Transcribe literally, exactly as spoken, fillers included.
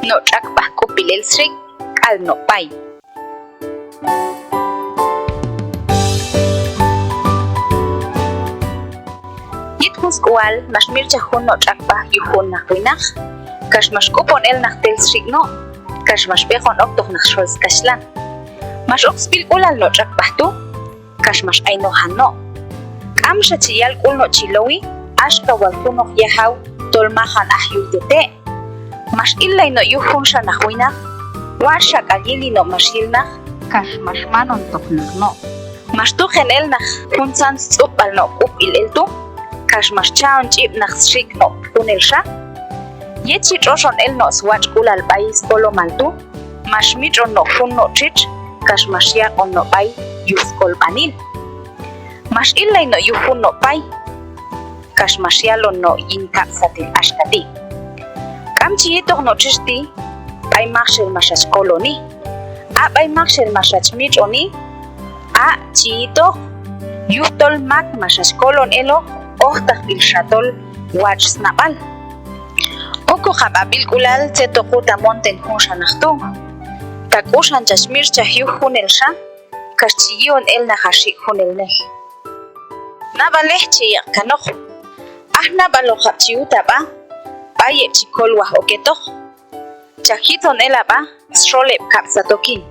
no' tx'akb'aj k'upb'il el sxik' k'al no' pay. Yet jun sk'ual max mitx'chaj jun no' tx'akb'aj yuj jun naq winaq, kax max k'upon el naq tel sxik' no', kax max b'eqon oktoq naq xol skaxhlan. Max ok sb'ilk'ulal no' tx'akb'aj tu', kax max aynojan no'. K'amxa chi yal k'ul no' chi lowi, axka wal junoq yajaw tol majan aj yul te' te'. Max illay no' yuj junxa naq winaq, watx' xak'al yili no' max yil naq, kax max manontoq naq no'. Max tuqen el naq juntzan stz'ub'b'al no' k'upb'il el tu', kax max cha'on ch'ib' naq sxik' no' junelxa. Yet chi tx'oxon el no' swatx'k'ulal b'ay skolomal tu', max mitx'on no' jun no' txitx, kax max yaq'on no' b'ay yuj skolb'anil. Max illay no' yuj jun no' pay, kax max yalon no' yin kab'satil axka ti': K'am chi yitoq no' txitx ti' b'ay maktxel max hach koloni. A' b'ay maktxel max hach mitx'oni, a' chi yitoq, yujtol mak max hach kolon eloq ojtaqb'ilxa tol watx' snab'al. Okoqab' ha b'ilk'ulal tzet hoq hut ha monten junxa naq tu'. Ta k'uxan chach mitx'chaj yuj junelxa, kax chi yi'on el naq ha xik' junelnej. Nab'alej che yaq' kanoq. Aj nab'aloqab' chi hut ha b'a b'ay heb' chi kolwaj ok hetoq. Chaj yitzon el ha b'a sxol heb' kab'sat ok hin.